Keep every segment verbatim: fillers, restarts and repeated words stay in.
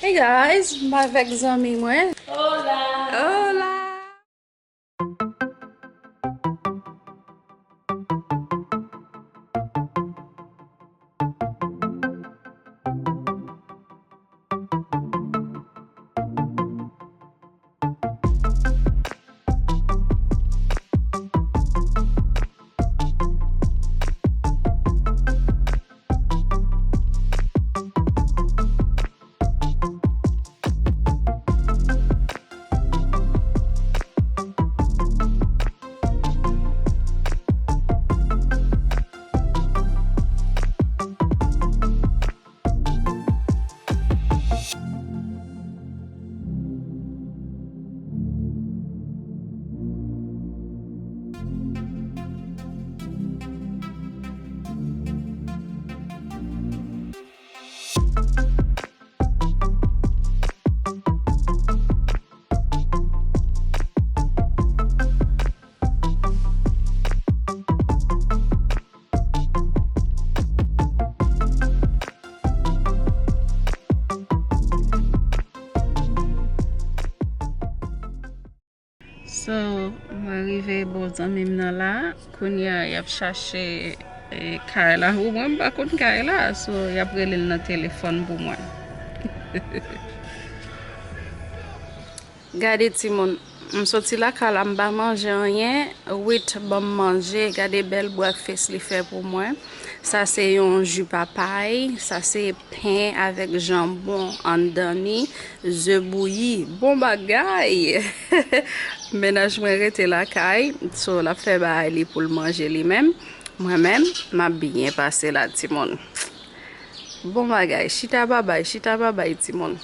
Hey guys, m avèk zanmi mwen. Hola. Hola. So, mwen rive bò zanmi m nan la. Kounye a, y ap chache, eh, kay la. Ou, mwen, m pa konn kay la. So, y ap rele l nan telefòn pou mwen. Gade timoun, m soti lakay la, m pa manje anyen. Wit ban m manje. Gade bèl breakfast li fè pou mwen. Sa se yon ji papay. Sa se pen avèk janbon anndan ni, ze bouyi. Bon bagay! Mennaj mwen rete lakay, so l ap fè bagay li pou l manje li menm. Mwen menm, m ap byen pase la, timoun. Bon bagay, chita babay, chita babay, timoun.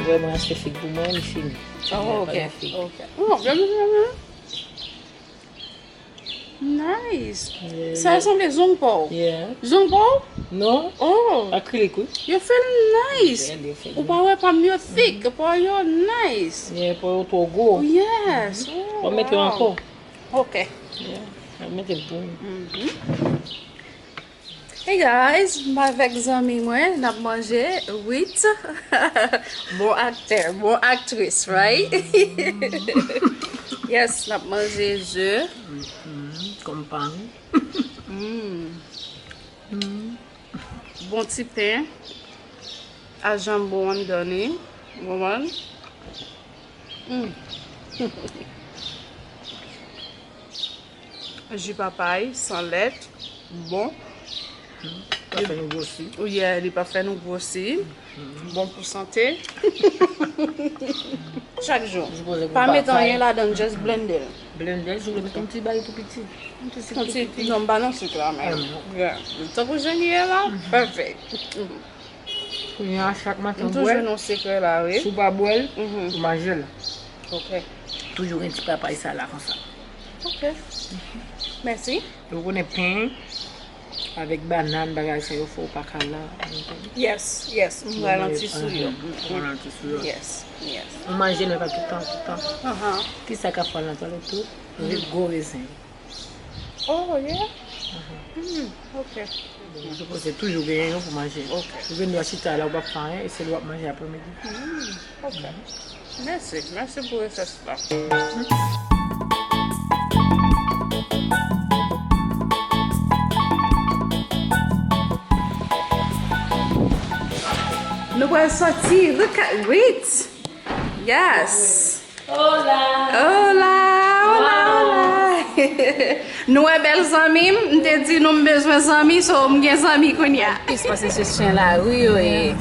Wè, mwen achte fig pou mwen, li fini. Oh, ok. Ok. Oh, byen, byen, byen, byen. Nice. Yeah, sa yeah. Sanble zong pa w. Yeah. Zong pa w? Non. Oh. Akrilik, wi. Yo fè l nice. Yeah, yo fè l. Ou pa wè pa m yo thick, pa w yo nice. Yeah, pa w yo twò gwo. Yes. Oh, wow. W ap mete yo ankò. Ok. Yeah. W ap mete l pou. Mhm. Hey guys, m avèk zanmi mwen, n ap manje wit. Bon aktè, bon aktris, right? Yes, n ap manje ze. Mhm, kòm pa nou. Mm. Mm. Bon ti pen a janbon anndan li. Ou konprann? Mm. Ji papay, san lèt, bon. Li pa fè nou gwosi. Yeah, li pa fè nou gwosi. Mhm. Bon pou sante. Chak jou. Pa met anyen ladan, just blende l. Blende l, si w vle met yon ti bagay tou piti. Yon ti sik tou piti. Non, m pa nan sik la, men. Ah, non. Yeah. Tankou jan li ye la, mhm, pèfèk. Kounye a, chak maten w bwè l. M toujou nan sekrè la, wi. Si w pa bwè l, mhm, ou manje l. Ok. Toujou gen ti papay sa la konsa. Ok. Mèsi. Ou konnen pen avèk banann, bagay sa yo fè w pa ka la. Yes, yes. M ralanti sou yo. Mhm. Ou ralanti sou yo. Yes, yes. Ou manje l, men pa tout tan, tout tan. Ahan. Kisa k ap fè w nan twalèt tou? Re-, gwo rezen. Oh, yeah? Mhm. Mm, ok. Mwen sipoze toujou genyen yon pou manje. Ok. Ou gen dwa chita la, ou p ap fè anyen, e se lè w ap manje aprèmidi. Mm, ok. Mèsi. Mèsi pou resès la. Nou pral sòti. Look at, wait. Yes. Hola. Hola, hola, hola. Nou wè bèl zanmi m, m te di nou m bezwen zanmi, so m gen zanmi kounye a. Plis pase se chen lari yo ye.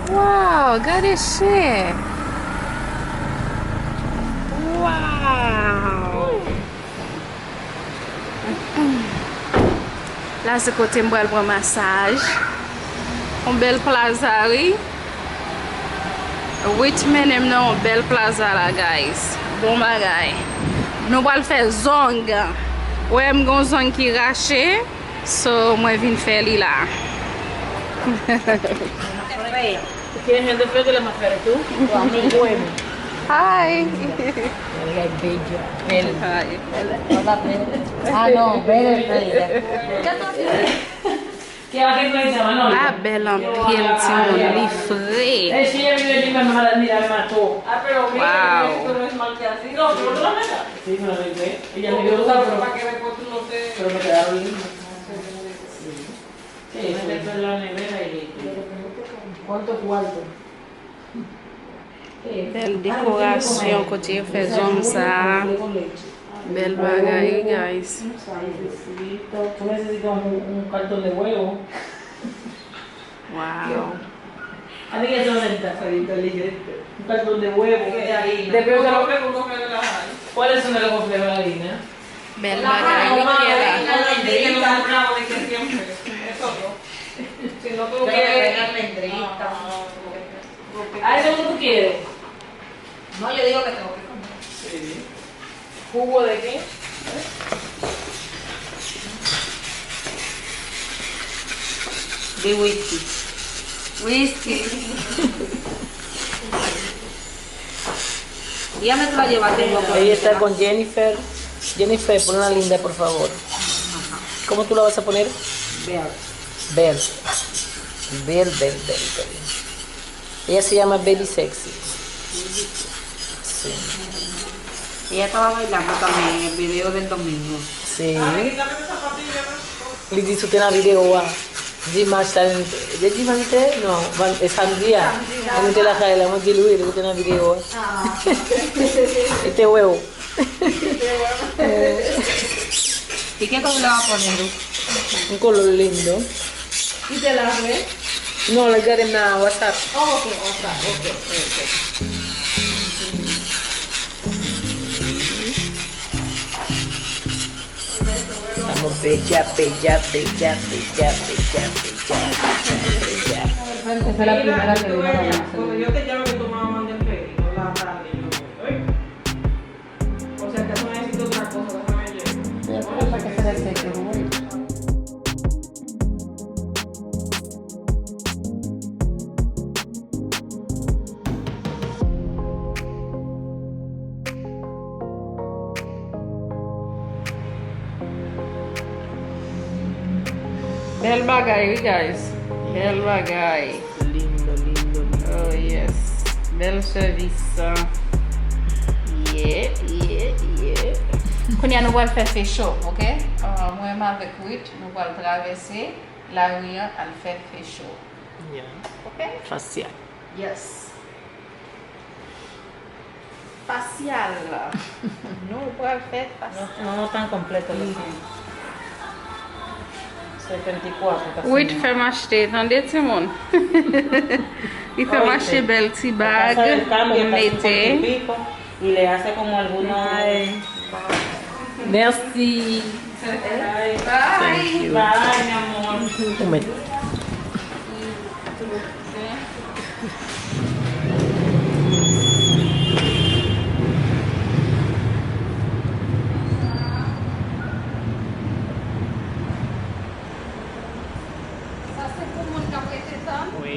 Waw, gade chen. Waw. La se kote m pral pran masaj. Yon bèl plaza, wi. Wit mennen m nan yon bèl plaza la, guys. Bon bagay. Nou pral fè zong. Ou wè m gon zong ki rache, so mwen vin fè li la. Tú tienes gente feo que le más feo tú, tu amigo es. Hi. Ella es bella. Él. Hi. Hola, Bel. Ah, no, Bel es bella. ¿Qué tú haces? ¿Qué haces con esa mano? Ah, bèl anpil, timoun, li fre. Eh, sí, ella vive allí, mi mamá la mira, me mató. Ah, pero mira, wow. Esto no es mal que así. No, pero no la meta. Sí, me la mete. Ella me dio dos, pero, pero me quedaron lindas. Sí. ¿Qué es eso? Métete en la nevera y listo. ¿Cuánto cuarto? Bèl dekorasyon kote yo fè zong sa a. Bèl bagay, wi, guys. Tú necesitas un, un cartón de huevo. Wow. A ti que eso no está saliendo inteligente. Un cartón de huevo. De harina. Después de lo que uno me relaja. ¿Cuáles son de los completos de harina? Bèl bagay, wi, Kiela. Almendrita. Sino tú quieres almendrita. ¿A eso que tú quieres? No, yo digo que tengo que comer. Sí. ¿Jugo de qué? De whisky. Whisky. Dígame que la llevaste loco. Ella está con Jennifer. Jennifer, ponla linda, por favor. ¿Cómo tú la vas a poner? Belle. Belle. Belle, belle, belle, belle. Ella se llama Baby Sexy. Sí. Ella estaba bailando también en el video del domingo. Sí. Li di sou te nan videyo a. Dimanch la, de dimanch te? Non, van-, e samdi a. Samdi a. Mwen te lakay la, mwen di l wi, li te nan videyo a. Ah. Li te wè w. ¿Y qué color le va a poner? Un color lindo. ¿Y te la ve? No, le gade na WhatsApp. Oh, ok, WhatsApp, ok, ok. Estamos bella, bella, bella, bella, bella, bella, bella. Esa es la primera que vino a la mesa. Cuando yo te llamo que tu mamá manda el pedido, la tarde, yo, ¿eh? Por si acaso necesito otra cosa, déjame ver. Pero para que se le seque, Rubén. Bèl bagay, wi, guys. Bèl bagay. Lindo, lindo, lindo. Oh, yes. Bèl sèvis. Yeah, yeah, yeah. Kounye a nou pral fè facial, ok? Ah, mwen menm avèk Ruth, nou pral travèse lari an al fè facial. Yeah. Ok? Facial. Yes. Facial. Nou pral fè facial. No, no tan completo, lo siento. Setenta y cuatro, casi. Wit fè m achte, tande timoun. Li fè m achte bèl ti bag pou m mete. Y le hace como algunos. Bye. Merci. Bye. Thank you. Bye, mi amor. Ou mèt. Sa se pou moun k ap rete tann? Wi.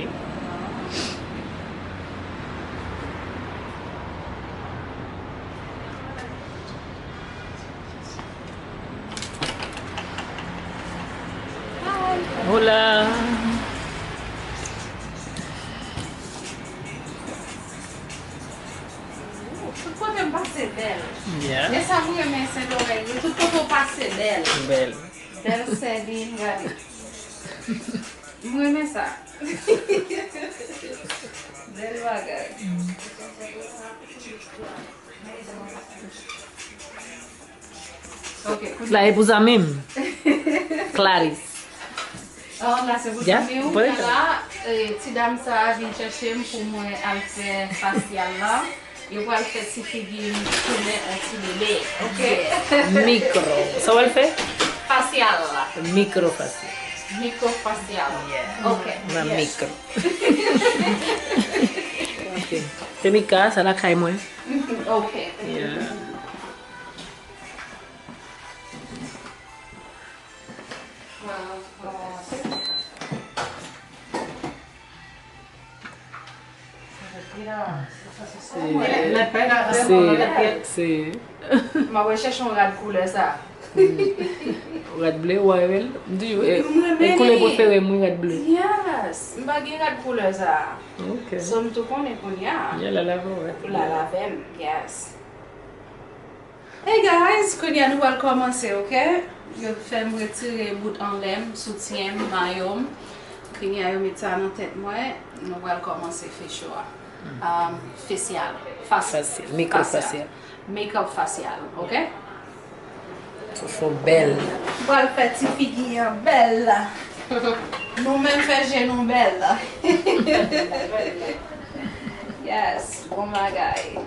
Hola. Tout kote m pase bèl. Yeah. E sa m renmen Sentloren, wi. Tout kote w pase bèl. Bèl. Bèl sèvi, gade. M renmen sa. Bèl bagay. Mm. Ok, kounye a. La e pou zanmi m. Clarisse. Oh, la se pou zanmi w. Kounye a la, eh, ti dam sa a vin chèche m pou mwen al fè fasyal la. Yo pral fè ti figi m tounen an ti bebe. Ok. Mikro. Sa w al fè? Fasyal. Mikro fasyal. Mikro fasyal. Yeah. Ok. Nan mikro. Ok. Se Mika, sa lakay mwen. Ok. Yeah. M ap al chèche yon rad koulè sa. Rad ble, w a rele l? M di w, e, e koulè prefere m, wi, rad ble. Yes, m pa gen rad koulè sa. Ok. So, m tou konnen kounye a. Yeah, l al avè w, wi. L al avè m, yes. Hey guys, kounye a nou pral kòmanse, ok? Yo fè m retire bout anlè m, soutyen m, mayo m. Kounye a yo met sa nan tèt mwen, nou pral kòmanse facial a. Um, facial, facial, makeup facial. Makeup facial, ok? Fofo bèl. Pral fè ti figi an bèl la. Nou menm fè je nou bèl la. Yes, bon bagay.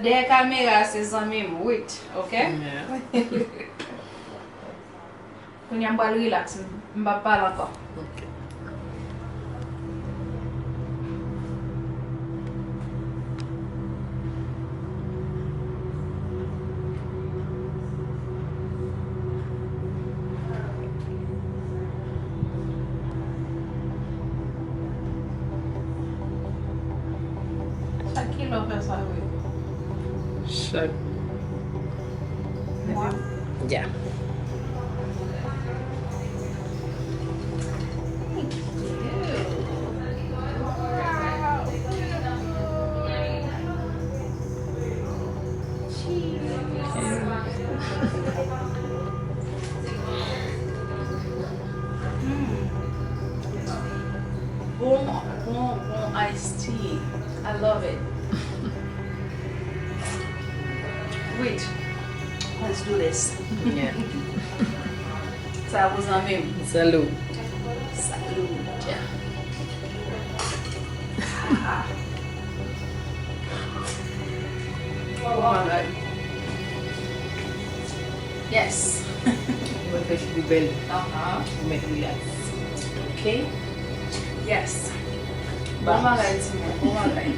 Dèyè kamera se zanmi m, Wit, ok? Yeah. Kounye a m pral relax, m, m p ap pale ankò. Ok. Chak kilè w fè sa vre? Chak mwa? Yeah. Bon, bon, bon iced tea. I love it. Wait. Let's do this. Yeah. Sa pou zanmi m. Salud. Salud. Ah. Oh my God. Yes. Mwen fè figi bèl. Aha. Mwen relax. Ok. Yes. Bon bagay, timoun. Bon bagay.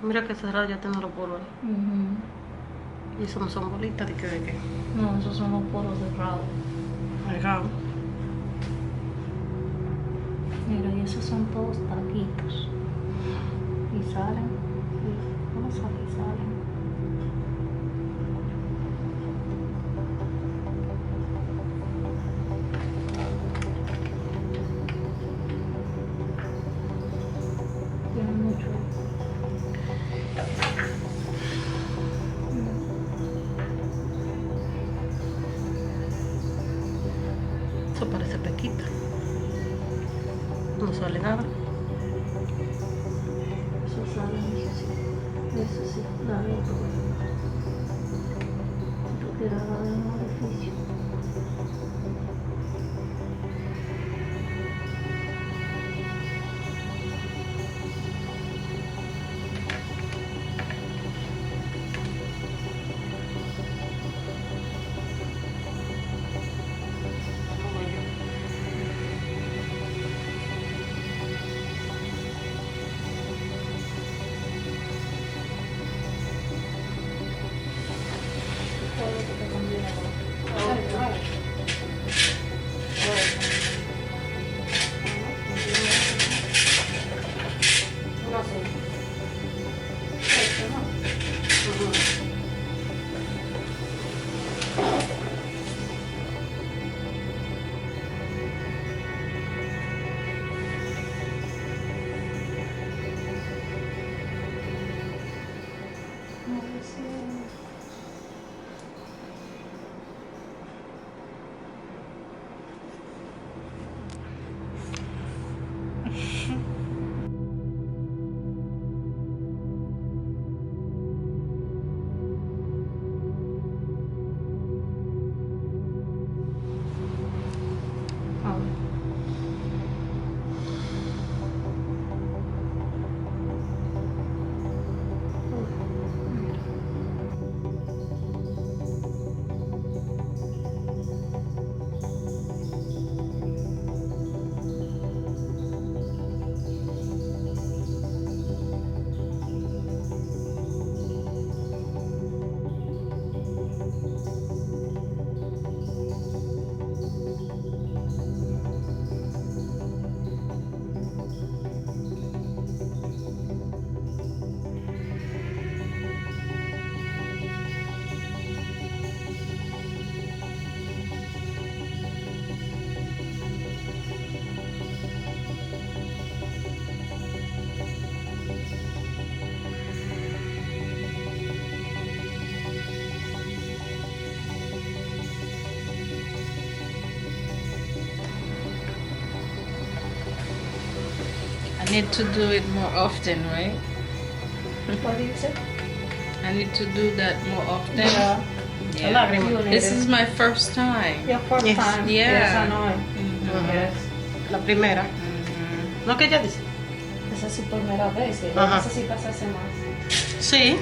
Mira que esa raya tiene los poros ahí. Ujú. Y esos no son bolitas de que, de que. No, esos son los poros de rabo. Ay, rabo. Mira, y esos son todos taquitos. Y salen. Y, ¿cómo sale? Y salen. Tiene mucho. Eso parece pequita. No sale nada. Eso sale, eso sí. Eso sí, la veo todo. Esto quedaba de un orificio. I need to do it more often, right? What did you say? I need to do that more often. Yeah. Yeah. Lágrima. This is my first time. Your first time. Yeah. Yes, I know. Mm-hmm. Yes. La primera. Mm-hmm. No, que ella dice. Esa es su primera vez. Ella necesita hacerse más. Sí.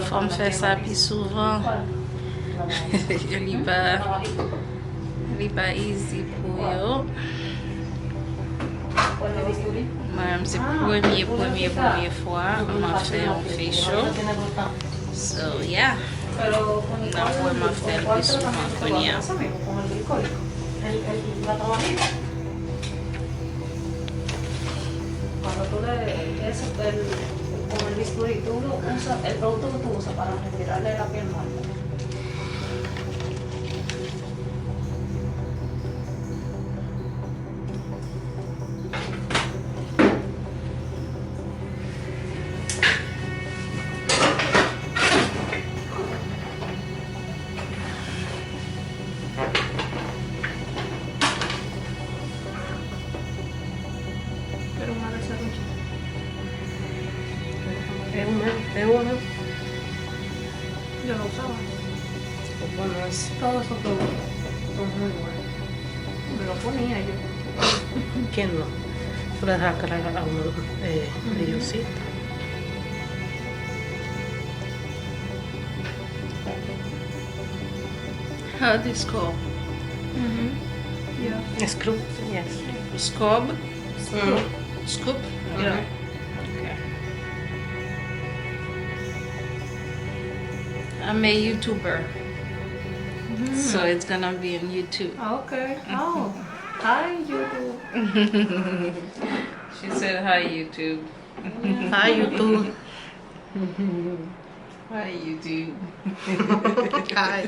Fò m fè sa pi souvan. Li pa, li pa easy pou yo. Mwen menm se premye, premye, premye fwa m ap fè yon facial. So, yeah. N ap wè m ap fè l pi souvan kounye a. Cuando tú le, eso, el, con el bisturí, tú lo usas, el producto que tú usas para retirarle la piel muerta. Pero una vez se Es una, es una. Yo lo usaba. Todos esos productos son muy buenos. Lo pone ayo. Ken lo? Fula hakala amu, eh, ayusit. How this called? Mm-hmm. Yeah. Scoop, yes. Scoop? Scoop. Scoop? Yeah. Okay. I'm a YouTuber. So it's gonna be on YouTube. Okay. Oh, hi, YouTube. She said, "Hi, YouTube." Hi, YouTube. Hi, YouTube. Hi.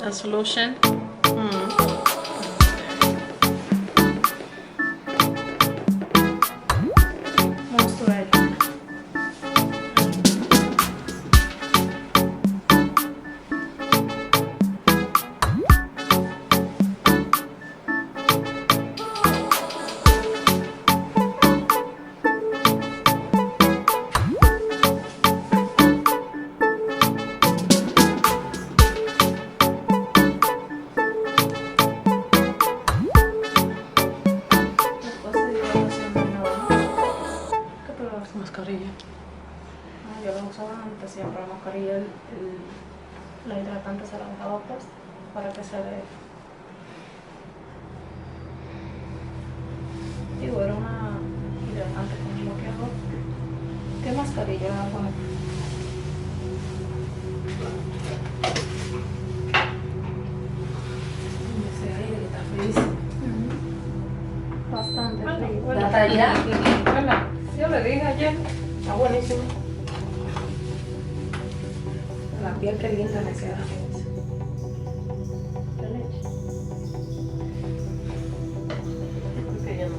That's lotion. Moisturizer. Mascarilla. Ah, yo lo uso antes siempre la mascarilla, el, el, la hidratante se la dejaba puesta para que se le Y bueno, una hidratante con bloqueador. ¿Qué mascarilla voy a poner? Ese aire que está feliz. Bastante frío. Bueno, bueno. Yo le dije ayer. Está buenísimo. La piel qué linda me queda. Qué leche. Porque yo no.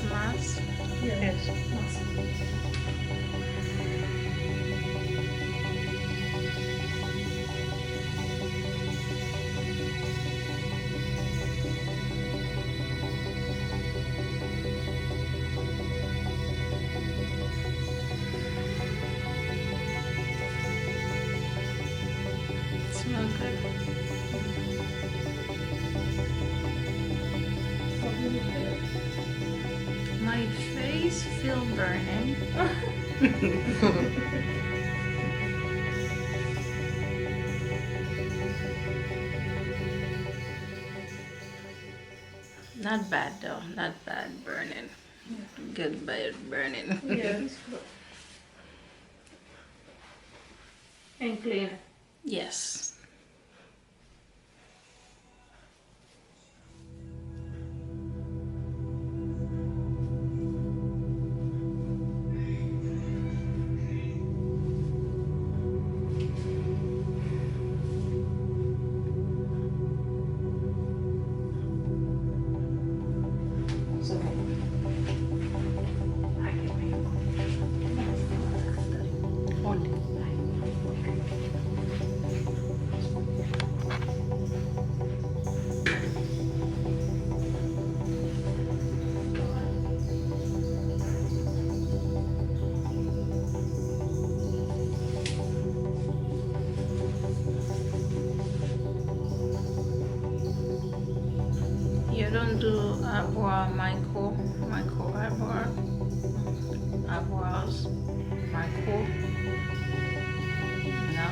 Mask? Yes. Mask. Smell good. My face feel burning. Not bad though, not bad burning. Good bad burning. Yes. And clean. Yes. You don't do eyebrow, micro, micro eyebrow, eyebrows, micro. No?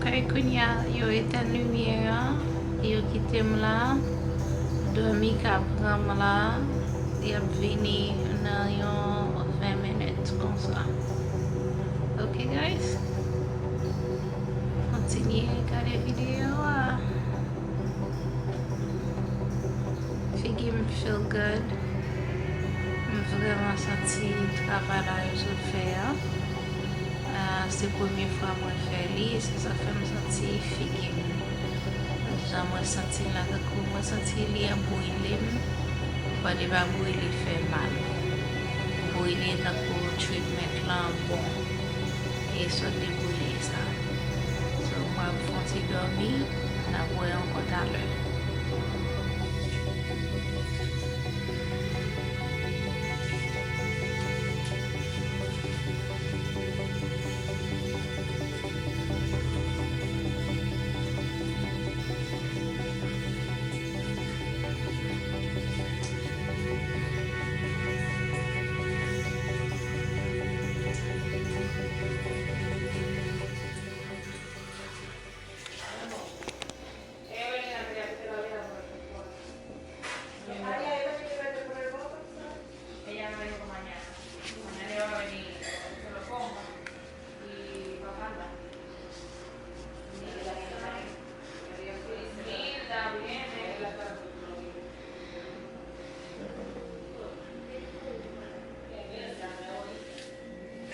Okay. Ok, kounye a, yo etèn limyè a, yo kite m la. Dòmi ka pran m la, y ap vini nan yon ven minit konsa. Ok, guys? Kontinye gade videyo a. Figi m feel good. M vrèman santi travay la yo sot fè a. Ah, se premye fwa mwen fè li, se sa fè m santi figi m. Jan mwen santi l la, tankou mwen santi li ap brile m. But li pa brile fè mal. Brile tankou treatment lan bon. E sot de brile sa. So, mwen ap fè yon ti dòmi, n ap wè ankò talè.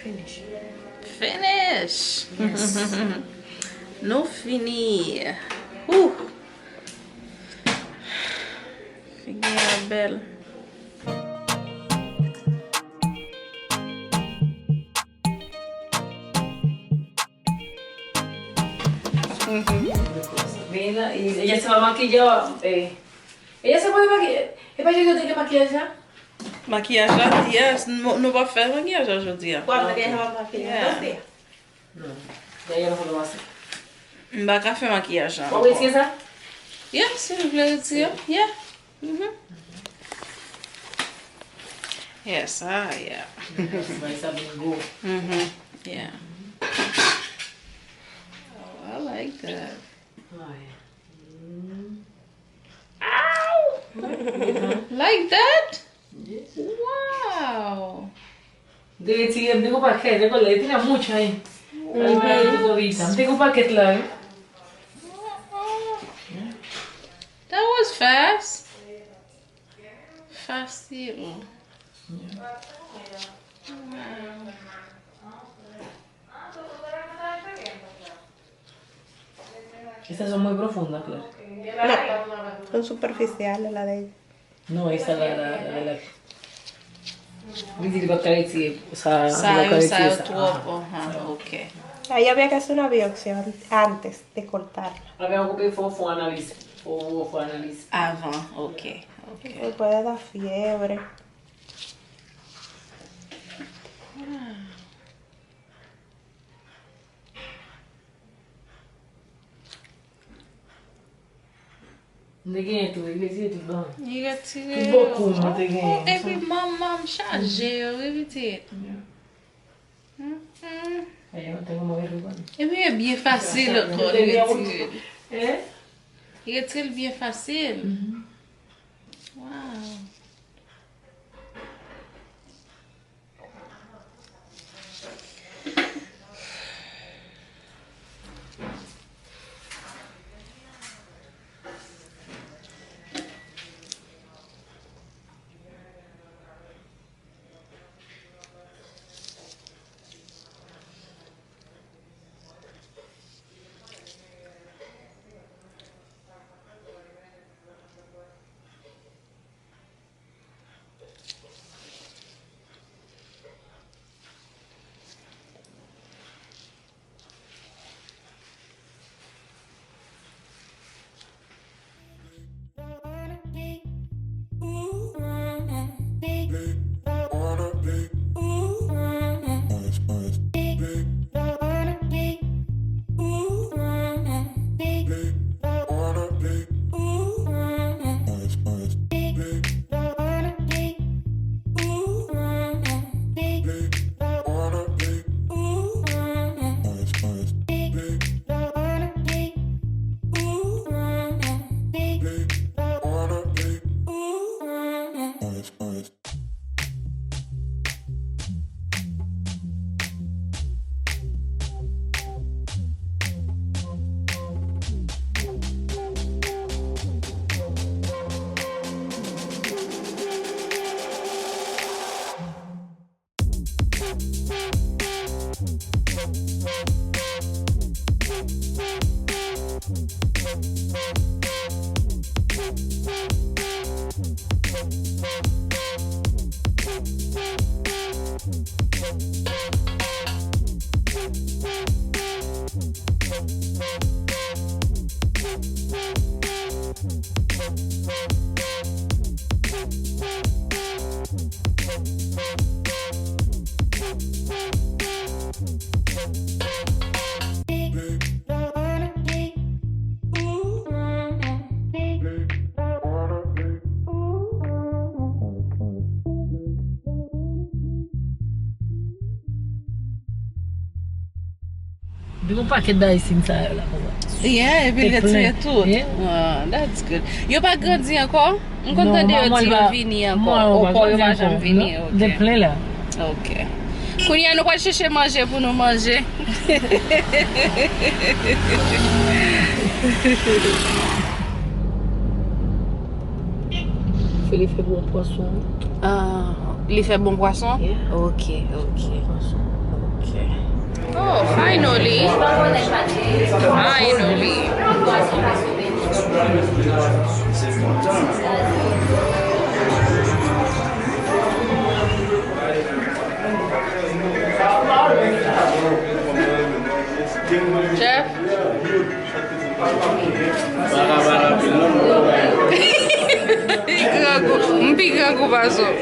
Finish. Yes. Nou fini. Huh. Figi a bèl. Mhm. Vini la, e, e se pa makiye, e, e se pa makiye, e pa jodi gen makiyaj la? Makiyaj la, yes, nou, nou pa fè makiyaj la jodi a. Kwa, nou gen makiyaj la? Yeah. Non. Dèyè nou fè pase. M pa ka fè makiyaj la ankò. W ap retire sa? Yeah, si w vle retire. Yeah. Mhm. Yeah, sa, yeah. Yes, bay sa vin gwo. Mhm. Yeah. Oh, I like that. Ay. Mm. Ow! Like that? Yes. Wow! M te retire, m te gen yon pakèt, e konn la, e te gen mucho ahí. Ay, m te gen yon pakèt la, wi. That was fast. Fasil. Wow. Esa son muy profundas, Claire. No, son superficiales las de ella. No, esa la, la, la, la. Li di li pa ka retire sa, sa li pa ka yo, sa retire yo sa. Twòp, aha, ok. Ahí había que hacer una biopsia an-, antes de cortarla. Avan yo koupe, fò w fè analiz. Fò w fè analiz. Avan, ok, ok. Puede dar fiebre. Wow. M te genyen tou, li retire tout ban. Li retire yo. Tout bò kou m, mwen te genyen. Oh, epi manman m chaje yo, wi, pitit. Yeah. Mm-mm. Epi e byen fasil ankò, li retire l. Eh? Li retire l byen fasil. Mhm. Wow. Gen yon pakèt bagay siy sa yo la konsa. Yeah, epi l retire tout. Yeah. Ah, that's good. Yo pa grandi ankò? M konn tande yo di yo vini ankò. Ankò yo pa janm vini. Ok. Li plen la. Ok. Kounye a nou pral chèche manje pou nou manje. Fè li fè bon pwason. Ah, li fè bon pwason? Yeah. Ok, ok. Bon pwason. Oh, finally. Finally. Jeff. Li grangou, m pi grangou pase w.